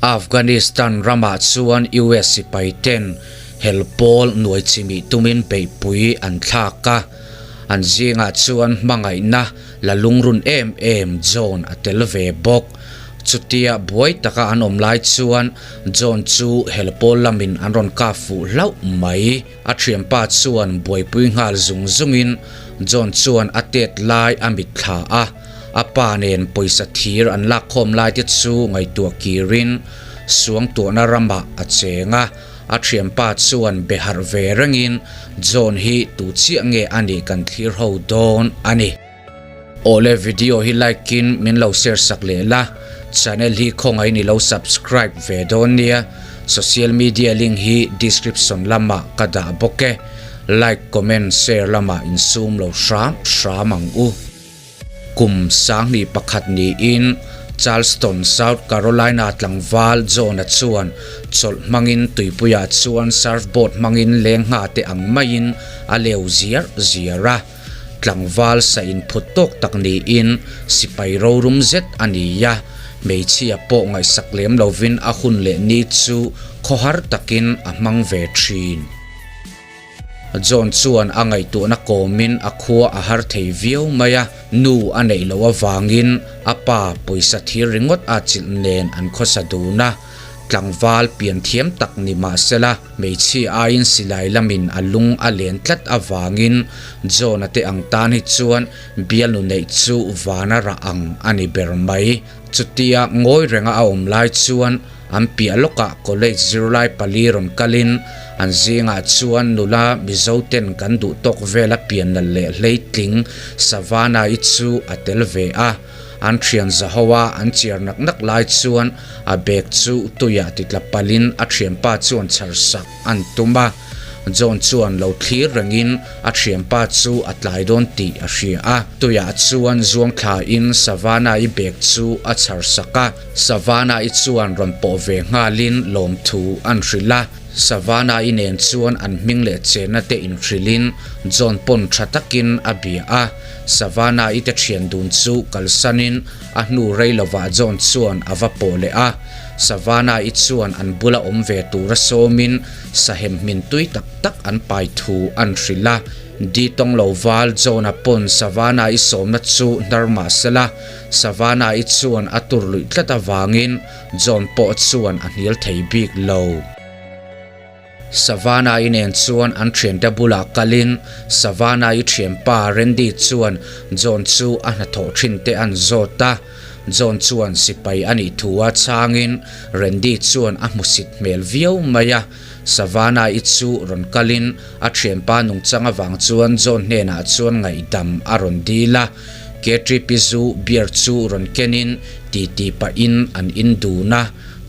Afghanistan ramah chuan US sipai ten hel pawl nuai chimih tumin beihpui an thlak a, an zingah chuan hmangaihna la lungrun em em John a tel ve bawk. Chutia buai taka an awm lai chuan John chu hel pawl lamin an rawn kap fuh hlauh mai. A thianpa chuan buaipui nghal zung zungin John chuan a tet lai a mitthla a. A pa nen pawisa thir an lakkhawm lai te chu ngaihtuah kirin suangtuahna ramah a cheng a, a thianpa chuan be harh ve rengin John hi tu chiah nge a nih kan thlir ho dawn a ni. Awle video hi like in min lo share sak leh la, channel hi khawngaih in i lo subscribe ve dawn nia, social media link hi description lamah ka dah bawk e, like comment share lamah insum lo hram hram ang u. Kum 21 niin Charleston, South Carolina tlangval John-a chuan chawlh hmangin tuipuiah chuan surfboard hmangin leng ngha te ang maiin a leu ziar ziar a. Tlangval sa inphut tawk tak niin sipai rorum zet a ni a, hmeichhia pawh ngaihsak lem lovin a hun leh ni chu khawhar takin a hmang ve thin. John chuan a ngaihtuahna kawmin a khua a har thei viau mai a, nu a neih loh avangin a pa pawisa thir ringawt a chilh nen an khawsa dun a, tlangval pian thiam tak ni mahsela hmeichhia aiin silai lamin a lung a len tlat avangin John-a te ang tan hi chuan bialnu neih chu vana rah ang a ni ber mai. Chutia ngawi renga a awm lai chuan An piah lawkah college zirlai pali rawn kalin an zingah chuan nula Mizo ten kan duh tawk vela pian nalh leh hleitling Savannah-i chu a tel ve a. An thian zaho a an chiar nak nak lai chuan a bag chu tuiah titla palin a thianpa chuan chhar sak an tum a. John chuan lo thlir rengin a thianpa chu a tlai dawn tih a hria a. Tuiah chuan zuang thlain Savannah-i bag chu a chhar sak a. Savannah-i chuan rawn pawh ve nghalin lawmthu an hrilh a. Savannah-i nen chuan an hming leh chenna te inhrilhin John pawn tha takin a bia a. Savannah-i te thian dun chu kalsanin a hnu rei lovah John chuan a va pawh leh a. Savannah-i chuan an bula awm ve tura sawmin sahem hmin tui tak tak an pai thu an hrilh a. Di tawng lo val John-a pawn Savannah-i sawmna chu hnar mah sela, Savannah-i chuan a tur luih tlat avangin John pawh chuan a hnial thei bik lo. Savannah-i nen chuan an thiante bulah kalin Savannah-i thianpa Randy chuan John chu a hnathawh thin te an zawt a. John chuan sipai a nih thu a chhangin Randy chuan a hmusit hmel viau mai a. Savannah-i chu rawn kalin a thianpa nungchang avang chuan John hnenah chuan ngaihdam a rawn dil a. KTP zu beer chu rawn kenin titi pahin an in dun a.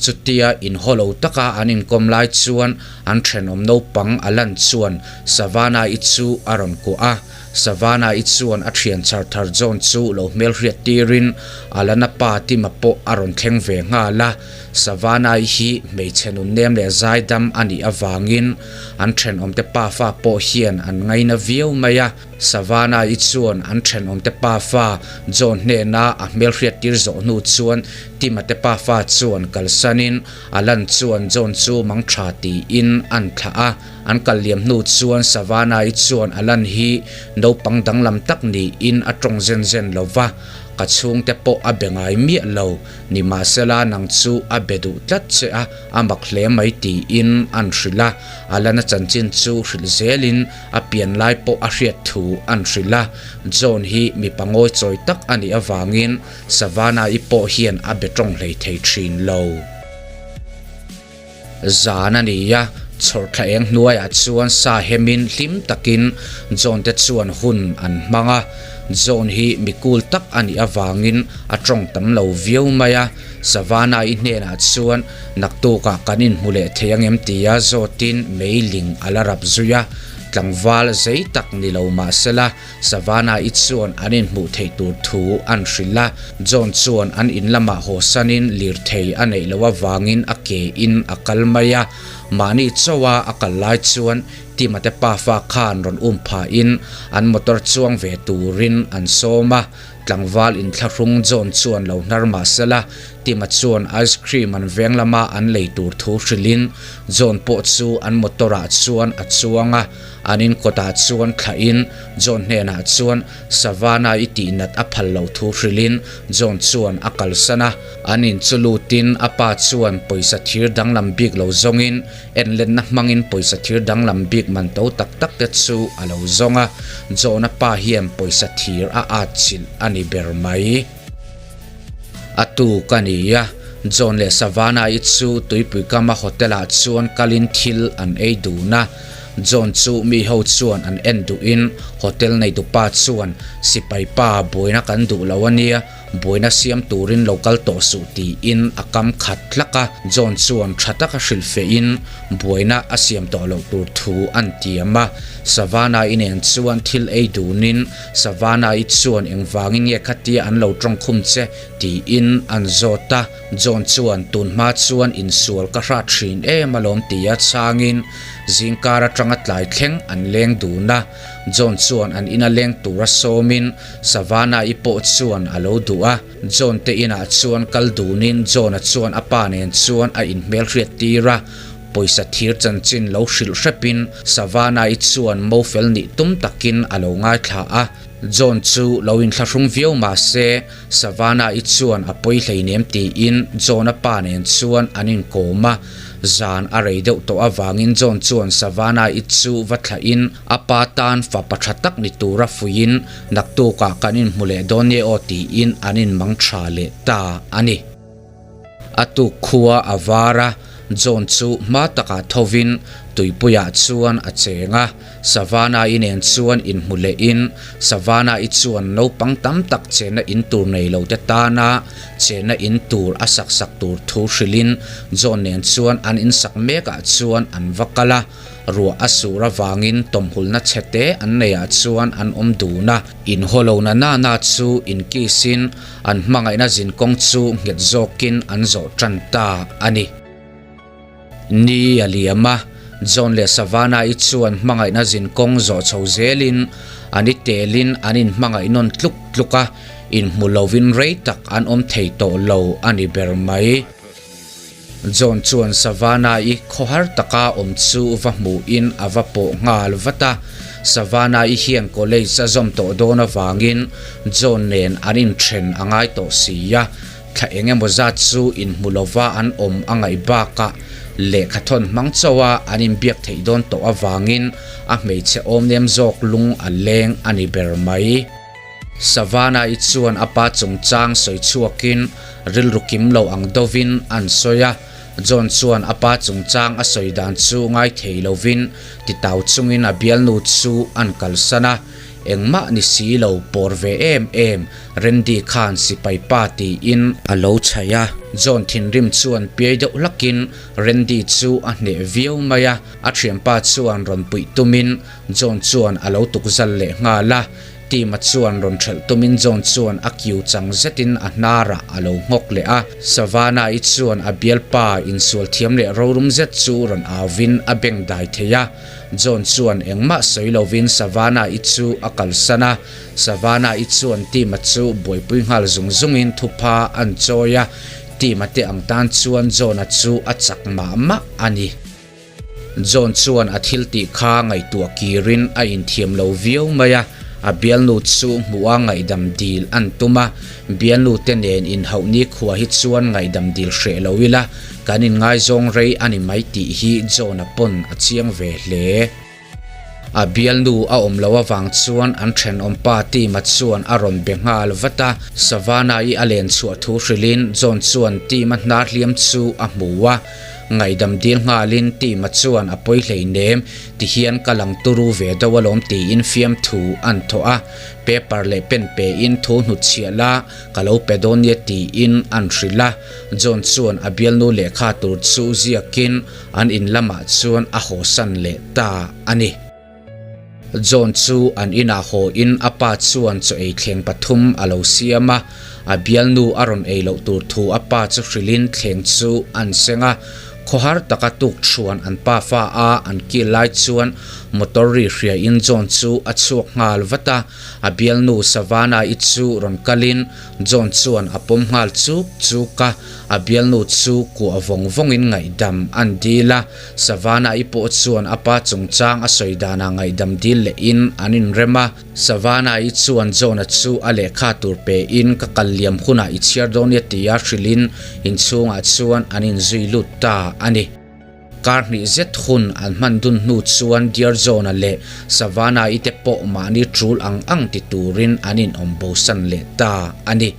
Chutia inhaw lo taka an inkawm lai chuan an thenawm naupang a lan chuan Savannah-i chu a rawn kuah a. Savannah-i chuan a thian chhar thar John chu lo hmelhriat tirin Alana pa Tima pawh a rawn thleng ve nghal a. Savannah-i hi hmeichhe nunnem leh zaidam a nih avangin an thenawmte pafa pawh hian an ngaina viau mai a. Savannah-i chuan an thenawmte pafa John hnena a hmelhriat tir zawh hnu chuan Tima-te pafa chuan kalsanin Alan chuan John chu mang tha tiin an thlah a. An kal liam hnu chuan Savannah-i chuan Alan hi naupang danglam tak niin a tawng zen zen lo va, ka chhungte pawh a be ngai miah lo, nimahsela nang chu a be duh tlat che a, a mak hle mai tiin an hrilh a. Alana chanchin chu hrilh zelin A pian lai pawh a hriat thu an hrilh a, John hi mipa ngawi chawi tak a nih avangin Savannah-i pawh hian a be tawng hlei thei thin lo. Zan a ni a, chhawrthla eng hnuaiah chuan sa hemin hlim takin John te chuan hun an hmang a, John hi mi cool tak a nih avangin a tawng tam lo viau mai a. Savannah-i hnenah chuan naktukah kan inhmu leh thei angem tia zawtin meiling a la rap zui a, tlangval zei tak ni lo mah sela Savannah-i chuan an inhmuh theih tur thu an hrilh a, John chuan an in lamah hawsanin lirthei a neih loh avangin a ke in a kal mai a, mahni chauha a kal lai chuan Tima te pafa khan rawn um phahin an motor chuang ve turin an sawm a. Tlangval inthlahrung John chuan lo hnar mah sela, Tim-a chuan ice cream an veng lama an lei tur thu hrilhin John pawh chu an motor ah chuan a chuang a, an in kawtah chuan thlahin John hnenah chuan Savannah i tih nat a phal loh thu hrilhin John chuan a kalsan a. An in chu lutin a pa chuan pawisa thir danglam bik lo zawngin enlenna hmangin pawisa thir danglam bik man to tak tak te chu a lo zawng a, John-a pa hian pawisa thir a atchilh a ni ber mai. A tuk a ni a, John leh Savannah-i chu tuipui kama hotel-ah chuan kalin thil an ei dun a. John chu mi ho chuan an en duhin hotel neitupa chuan, Sipai pa, buaina kan duh lo a nia, buaina siam turin lo kal tawh suh tiin a kam khat tlak a. John chuan tha taka hrilh fehin buaina a siam tawh loh tur thu an tiam a. Savannah-i nen chuan thil ei dunin Savannah-i chuan engvangin nge khatia an lo tawngkhum che tiin an zawt a, John chuan tun hma chuan insual ka hrat thin em alawm tia chhangin zingkar atanga tlai thleng an leng dun a, John chuan an ina leng tura sawmin Savannah-i pawh chuan a lo duh a, John te inah chuan kal dunin John-a chuan a pa nen chuan a inhmelhriat tir a. Pawisa thir chanchin lo hrilh hrepin Savannah-i chuan mo fel nih tum takin a lo ngaithla a. John chu lo inthlahrung viau mah se Savannah-i chuan a pawi hleinem tiin John-a pa nen chuan an inkawm a. Zan a rei deuh tawh avangin John chuan Savannah-i chu va thlahin a pa tan fapa tha tak ni tura fuiin naktukah kan inhmu leh dawn nia aw tiin an inmang tha leh ta a ni. A tuk khua a var a, John chu hma takah thovin tuipuiah chuan a cheng a. Savannah-i nen chuan inhmu lehin Savannah-i chuan naupang tam tak chenna in tur nei lo te tana chenna in tur a sak sak tur thu hrilhin John nen chuan an insak mekah chuan an va kal a. Ruah a sur avangin tawmhulna chhete an neiah chuan an awm dun a. Inhaw lo na na na chu inkisin An hmangaihna zinkawng chu nghet zawkin an zawh tan ta a ni. Ni a liam a, John leh Savannah-i chuan hmangaihna zinkawng zawh chho zelin an i telin an inhmangaih nawn tluk tluk a, inhmu lovin rei tak an awm thei tawh lo a ni ber mai. John chuan Savannah-i khawhar taka awm chu va hmuhin a va pawh nghal vat a. Savannah-i hian college a zawm tawh dawn avangin John nen an inthen a ngai tawh si a, thla eng emaw zat chu inhmu lova an awm a ngaih bakah lehkha thawn hmang chauha an inbiak theih dawn tawh avangin a hmeichhe awmnem zawk lung a leng a ni ber mai. Savannah-i chuan a pa chungchang sawi chhuakin rilru kim lo ang dovin an sawi a. John chuan a pa chungchang a sawi dan chu ngai thei lovin titau chungin a bialnu chu an kalsan a. Engmah ni si lo pawr ve em em Randy khan sipai pa tiin a lo chhaih a. John thinrim chuan piai deuh hlakin Randy chu a hneh viau mai a. A thianpa chuan rawn puih tumin John chuan a lo tukzal leh nghal a. Tima chuan rawn ṭhelh tumin John chuan a kiu chang zetin a hnarah a lo nghawk leh a. Savannah-i chuan a bialpa insual thiam leh rorum zet chu rawn auvin a beng dai thei a. John chuan engmah sawi lovin Savannah-i chu a kalsan a. Savannah-i chuan Tima chu buaipui nghal zung zungin thupha an chawi a. Tima te ang tan chuan John-a chu a chak mah mah a ni. John chuan a thil tih kha ngaihtuah kirin a inthiam lo viau mai a, a bialnu chu hmuha ngaihdam dil an tum a, bialnu te nen inhauh nikhua hi chuan ngaihdam dil hreh lo ila, kan inngaizawng rei a ni mai tih hi John-a pawn a chiang ve hle. A bialnu a awm loh avang chuan an thenawmpa Tim-a chuan a rawn be nghal vat a, Savannah-i a len chhuah thu hrilhin John chuan Tim-a hnar hliam chu a hmu a. Ngaihdam dil nghalin Tim-a chuan a pawi hleinem tihian ka lang turu ve deuh alawm tiin fiamthu an thawh a, paper leh pen pein thu hnutchhiah la ka lo pe dawn nia tiin an hrilh a. John chuan a bialnu lehkha tur chu ziakin An in lamah chuan a hawsan leh ta a ni. John chu an inah haw in a pa chuan chaw ei thleng pathum a lo siam a, a bialnu a rawn ei loh tur thu a pa chu hrilhin thleng chu an seng a. Khawhar taka tukṭhuan an pafa a an kil lai chuan motor ri hriain John chu a chhuak nghal vat a, a bialnu Savannah-i chu rawn kalin John chuan a pawm nghal chuk chuk a, a bialnu chu kuah vawng vawngin ngaihdam an dil a, Savannah-i pawh chuan a pa chungchang a sawi danah ngaihdam dil lehin an inrem a. Savannah-i chuan John-a chu a lehkha tur pein ka kal liam hunah i chhiar dawn nia tia hrilhin inchhungah chuan an inzui lut ta a ni. Kar hnih zet hun an hman dun hnu chuan Dear John-a leh Savannah-i te pawh mahni tul ang ang ti turin an inawm bosan leh ta a ni.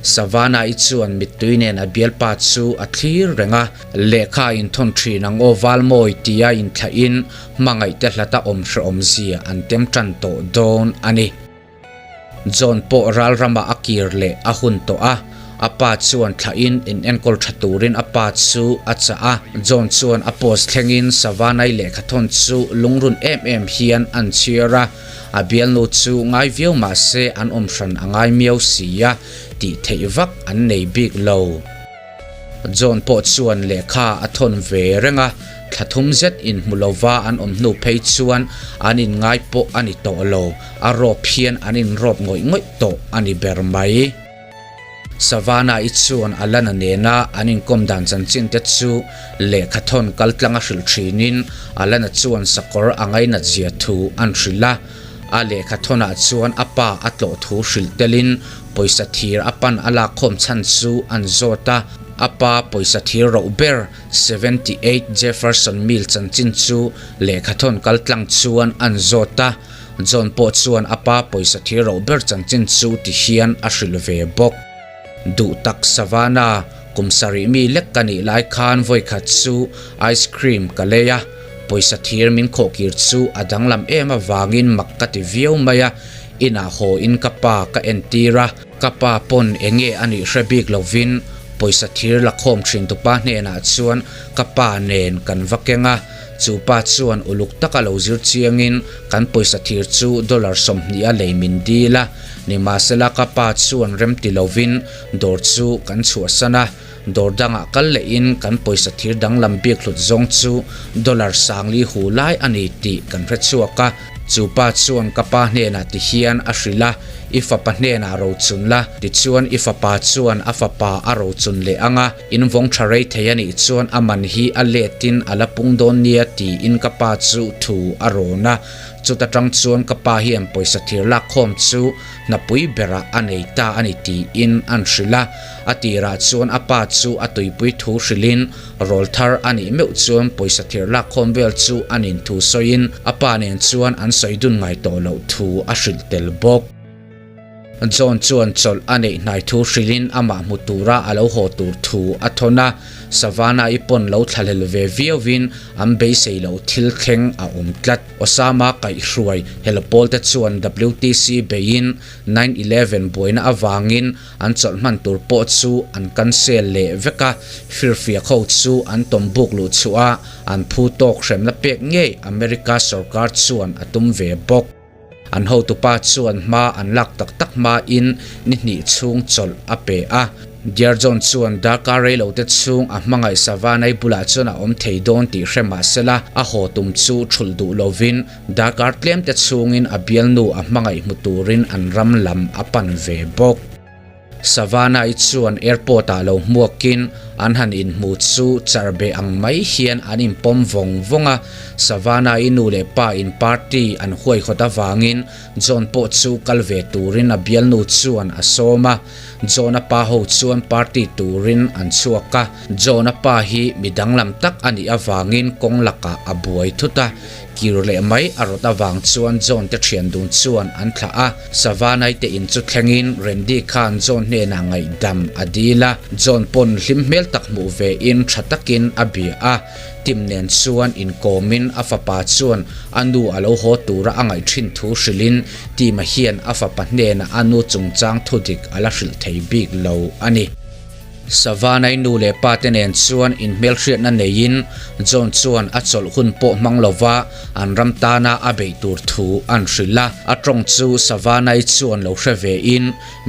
Savannah-i chuan mittui nen a bialpa chu a thlir reng a, lehkha inthawn thin ang aw Valmawi tia inthlahin hmangaihte hlata awm hrehawm zia an tem tan tawh dawn a ni. John pawh ral ramah a kir leh a hun tawh a, a pa chuan thlahin in enkawl tha turin a pa chu a chah a. John chuan a post thlengin Savannah-i lehkhathawn chu lungrun em em hian an chhiar a, a bialnu chu ngai viau mah se an awm hran a ngai miau si a, tih theih vak an nei bik lo. John pawh chuan lehkha a thawn ve reng a, thla thum zet inhmu lova an awm hnu phei chuan an inngai pawh a ni tawh lo, a rawp hian an inrawp ngawih ngawih tawh a ni ber mai. Savannah-i chuan Alana nena an inkawm dan chanchin te chu lehkha thawn kal tlang a hrilh thinin Alana chuan sakawr a ngainat zia thu an hrilh a. A lehkha thawnah chuan a pa a tlawh thu hrilh telin pawisa thir a pan a lakkhawm chhan chu an zawt a, a pa pawisa thir roh ber 78 Jefferson Mill chanchin chu lehkha thawn kal tlang chuan an zawt a, John pawh chuan a pa pawisa thir roh ber chanchin chu ti hian a hrilh ve bawk. Duh tak Savannah, kum sarih mi lek ka nih lai khan vawikhat chu ice cream ka lei a, pawisa thir min khawhkir chu a danglam em avangin mak ka ti viau mai a, inah haw in ka pa ka entir a, ka pa pawn enge a nih hre bik lovin pawisa thir la khawm thin tupa hnenah chuan ka pa nen kan va keng a, chu pa chuan uluk taka lo zir chiangin kan pawisa thir chu dollar 20 a lei min dil a. Nimahsela ka pa chuan rem ti lovin dawr chu kan chhuahsan a, dawr dangah kal lehin kan pawisa thir danglam bik hlut zawng chu dollar sangli hu lai a ni tih kan hre chhuak a. Chu pa chuan ka pa hnenah ti hian a hrilh a, I fapa hnenah rochun la, tichuan i fapa chuan a fapa a rochun leh ang a, in vawng tha rei thei a nih chuan a man hi a letin a la pung dawn nia tiin ka pa chu thu a rawn a. Chuta tang chuan ka pa hian pawisa thir lak khawm chu hnapui berah a nei ta a ni tiin an hrilh a. A tirah chuan a pa chu a tuipui thu hrilhin rawl thar a nih meuh chuan pawisa thir lak khawm vel chu a nin thu sawiin a pa nen chuan an sawi dun ngai tawh loh thu a hrilh tel bawk. John chuan chawlh a neih hnai thu hrilhin amah hmu tura a lo haw tur thu a thawn a, Savannah-i pawn lo thlahlel ve viauin an beisei loh thil thleng a awm tlat. Osama kaihhruai helpawl te chuan WTC beiin 9/11 buaina avangin an chawlh hman tur pawh chu an cancel leh vek a, firfiak ho chu an tawm buk luh chhuah a, an phu tawk hremna pek ngei America sawrkar chuan a tum ve bawk. An hotupa chuan hma an lak tak tak hmain ni hnih chhung chawlh a pe a. Dear John chuan darkar reilote chhung a hmangaih Savanai bulah chuan a awm thei dawn tih hre mah sela, a haw tum chu thulh duh lovin darkar tlemte chhungin a bialnu a hmangaih hmu turin an ram lam a pan ve bawk. Savannah-i chuan airport-ah lo hmuakin an han inhmu chu charbeh ang mai hian an inpawm vawng vawng a. Savannah-i nu leh pa in party an huaihawt avangin John pawh chu kal ve turin a bialnu chuan a sawm a. John-a pa ho chuan party turin an chhuak a. John-a pa hi mi danglam tak a nih avangin kawng lakah a buai thut a. Kir leh mai a rawt avang chuan John te thian dun chuan an thlah a, Savanai te in chu thlengin Randy khan John hnenah ngaihdam a dil a, John pawn hlim hmel tak hmuh ve in tha takin a bia a, Tim nen chuan inkawmin a fapa chuan a nu a lo haw tura a ngaih thin thu hrilhin Tim-a hian a fapa hnenah a nu chungchang thudik a la hrilh thei bik lo a ni. Savanai nu leh pa te nen chuan inhmelhriatna neiin John chuan a chawlh hun pawh hmang lova an ram tana a beih tur thu an hrilh a. A tawng chu Savanai chuan lo hre vein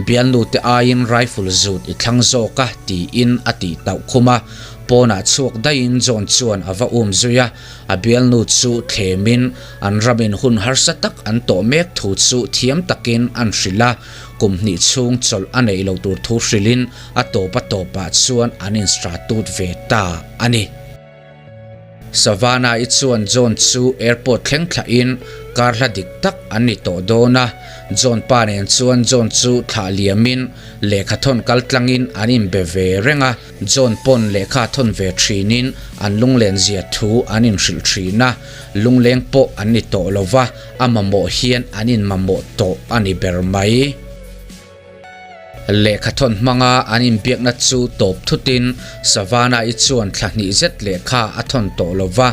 bialnu te aiin rifle zut i thlang zawk a tiin a tih tauh khum a. Pawnah chhuak daihin John chuan a va um zui a, a bialnu chu thlemin an ramin hun harsa tak an tawh mek thu chu thiam takin an hrilh a, kum hnih chhung chawlh a neih lo tur thu hrilhin a tawp a tawpah chuan an instratut ve ta a ni. Savannah-i chuan John chu airport thleng thlahin kar hla dik tak an ni tawh dawn a, John pa nen chuan John chu thlah liamin lehkha thawn kal tlangin an inbe ve reng a, John pawn lehkha thawn ve thinin an lunglen zia thu an inhrilh thin a, lungleng pawh an ni tawh lo va, a mamawh hian an inmamawh tawh a ni ber mai. Lehkha thawn hmanga an inbiakna chu tawp thutin Savannah-i chuan thla hnih zet lehkha a thawn tawh lo va,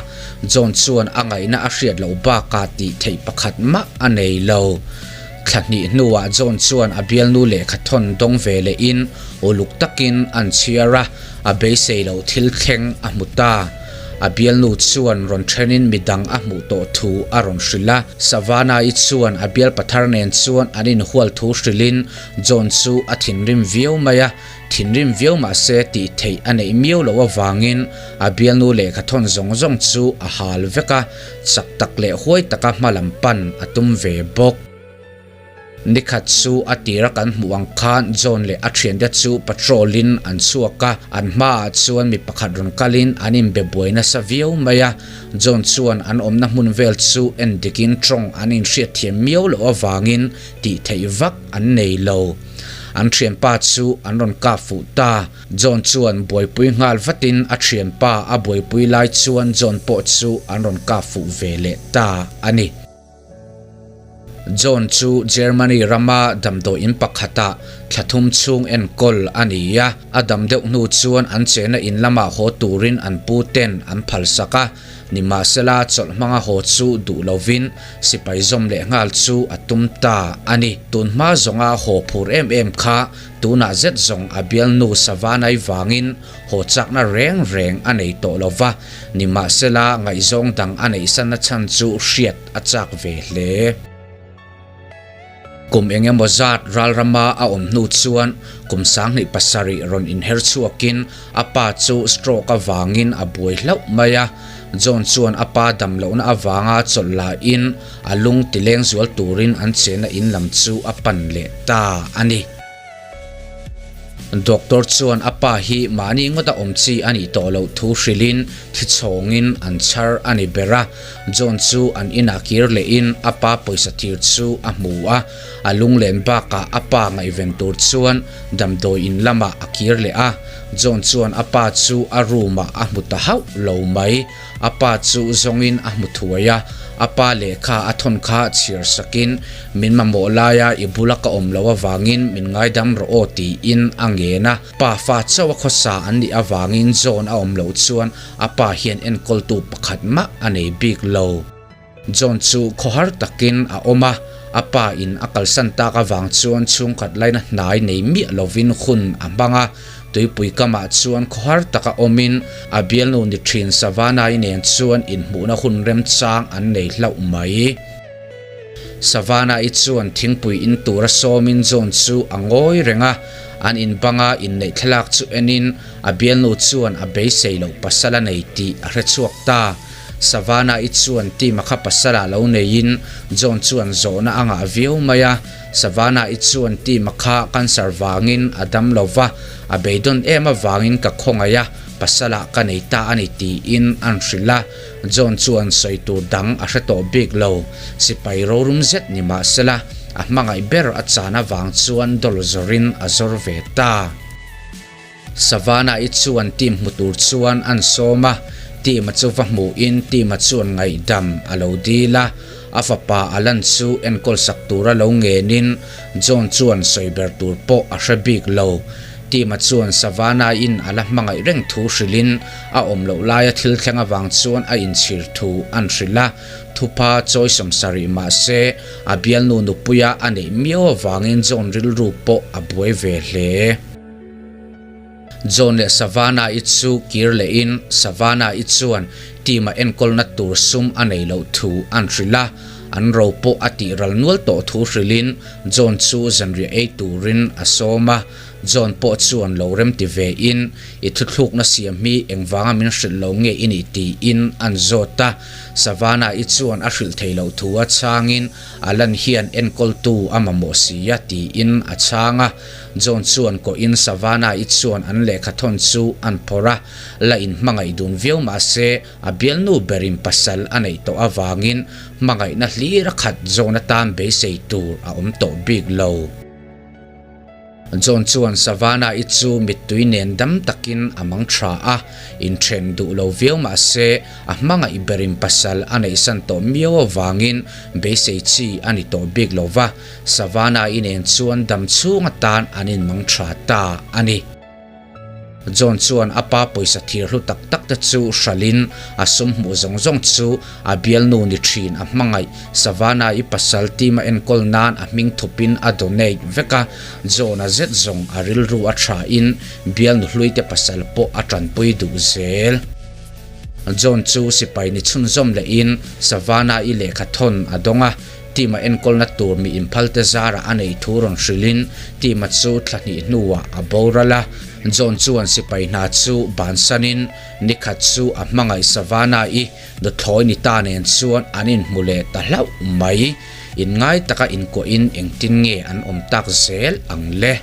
John chuan a ngaihna a hriat loh bakah tih theih pakhat mah a nei lo. Thla hnih hnuah John chuan a bialnu lehkha thawn dawng ve lehin uluk takin an chhiar a, a beisei loh thil thleng a hmu ta. A bialnu chuan rawn thenin midang a hmuh tawh thu a rawn hrilh a. Savannah-i chuan a bial pathar nen chuan an inhual thu hrilhin John chu a thinrim viau mai a, thinrim viau mah se tih theih a neih miau loh avangin a bialnu lehkha thawn zawng zawng chu a hal vek a, chak tak leh huai taka hma lam pan a tum ve bawk. Nikhat chu a tira kan hmuh ang khan John leh a thiante chu patrol in an chhuak a, an hmaah chuan mi pakhat rawn kalin an inbe buai nasa viau mai a. John chuan an awmna hmun vel chu en dikin tawng an inhriat thiam miau loh avangin tih theih vak an nei lo. An thianpa chu an rawn kap fuh ta. John chuan buaipui nghal vatin a thianpa a buaipui lai chuan John pawh chu an rawn kap fuh ve leh ta a ni. John chu Germany rama damdawi in pakhatah thla thum chhung enkawl a ni a, a dam deuh hnu chuan an chena in lamah haw turin an pu ten an phalsak a, nimahsela chawlh hmanga haw chu duh lovin sipai zawm leh nghal chu a tum ta a ni. Tun hma zawnga haw phur em em kha tunah zet zawng a bialnu Savanai vangin haw chakna reng reng a nei tawh lo va, nimahsela ngaihzawng dang a neihsanna chhan chu hriat a chak ve hle. Kum eng emaw zat ralrama a awm hnu chuan kum 27 rawn inher chhuakin a pa chu stroke avangin a buai hlauh mai a. John chuan a pa dam lohna avanga chawlh lahin a lung tileng zual turin an chenna in lam chu a pan leh ta a ni. Doctor chuan a pa hi mahni ngawta awm chi a nih tawh loh thu hrilhin thi chhawngin an chhar a ni ber a. John chu an inah kir lehin a pa pawisa tir chu a hmu a, a lunglen bakah a pa ngaihven tur chuan damdawi in lamah a kir leh a. John chuan a pa chu a room ah a hmu ta hauh lo mai. A pa chu zawngin a hmu thuai a, a pa lehkha a thawn kha chhiar sakin, Min mamawh laia i bula ka awm loh avangin min ngaidam rawh aw tiin a ngen a. Pa fa chauh a khawsa an nih avangin John a awm loh chuan a pa hian enkawltu pakhat mah a nei bik lo. John chu khawhar takin a awm a, a pa in a kalsan tak avang chuan chhungkhat laina hnai nei miah lovin hun a hmang a, tuipui kamah chuan khawhar taka awmin a bialnu ni thin Savannah-i nen chuan inhmuhna hun remchang an nei hlauh mai. Savannah-i chuan thingpui in tura sawmin John chu a ngawi reng a, an inbanga inneih thlalak chu enin a bialnu chuan a beisei loh pasal a nei tih a hrechhuak ta. Savannah-i chuan Tim-a kha pasal ah lo neiin John chuan zawhna a ngah viau mai a. Savannah-i chuan Tim-a kha cancer vangin a dam lo va, a beidawn em avangin ka khawngaih a, pasal ah ka nei ta a ni tiin an hrilh a. John chuan sawi tur dang a hre tawh bik lo. Sipai rorum zet ni mah sela, a hmangaih ber a chan avang chuan dawl zawrin a zawr ve ta. Savannah-i chuan team hmu tur chuan an sawm a, team-a chu va hmuhin team-a chuan ngaihdam a lo dil a, a fapa Alan chu enkawl sak tura lo ngenin John chuan sawi ber tur pawh a hre bik lo. Team-a chuan Savannah-in a la hmangaih reng thu hrilhin a awm loh laia thil thleng avang chuan a inchhir thu an hrilh a, thupha chawi 70 mah se a bialnu nupuia a neih miau avangin John rilru pawh a buai ve hle. John leh Savannah-i chu kir lehin Savannah-i chuan team-a enkawlna tur sum a nei loh thu an hrilh a, an ro pawh a tih ral nual tawh thu hrilhin John chu zanriah ei turin a sawm a. John pawh chuan lo remti ve in, I thuthlukna siam hi engvanga min hrilh lo nge i nih tiin an zawt a. Savannah-i chuan a hrilh thei loh thu a chhangin Alan hian enkawltu a mamawh si a tiin a chhang a. John chuan kawhin Savannah-i chuan an lehkhathawn chu an phawrh a, la inhmangaih dun viau mah se a bialnu berin pasal a neih tawh avangin hmangaihna hlir a khat zawn atan beisei tur a awm tawh bik lo. John chuan Savannah-i chu mittui nen dam takin a mang tha a, inthen duh lo viau mah se a hmangaih berin pasal a neihsan tawh miau avangin beisei chi a ni tawh bik lo va, Savannah-i nen chuan dam chhung atan an inmang tha ta a ni. John chuan a pa pawisa thir hlu tak tak te chu hralhin a sum hmuh zawng zawng chu a bialnu ni thin a hmangaih Savannah-i pasal team a enkawl nan a hming thupin a donate vek a, John-a zet zawng a rilru a thain bialnu hluite pasal pawh a tanpui duh zel. John chu sipai ni chhunzawm lehin Savannah-i lehkha thawn a dawng a, Team a enkawlna tur mi inphalte zarah a neih thu rawn hrilhin Team-a chu thla hnih hnuah a boral a. John chuan sipai hna chu bansanin nikhat chu a hmangaih Savannah-i nuthlawi ni ta nen chuan an inhmu leh ta hlauh mai. Inngai taka inkuahin engtin nge an awm tak zel ang le?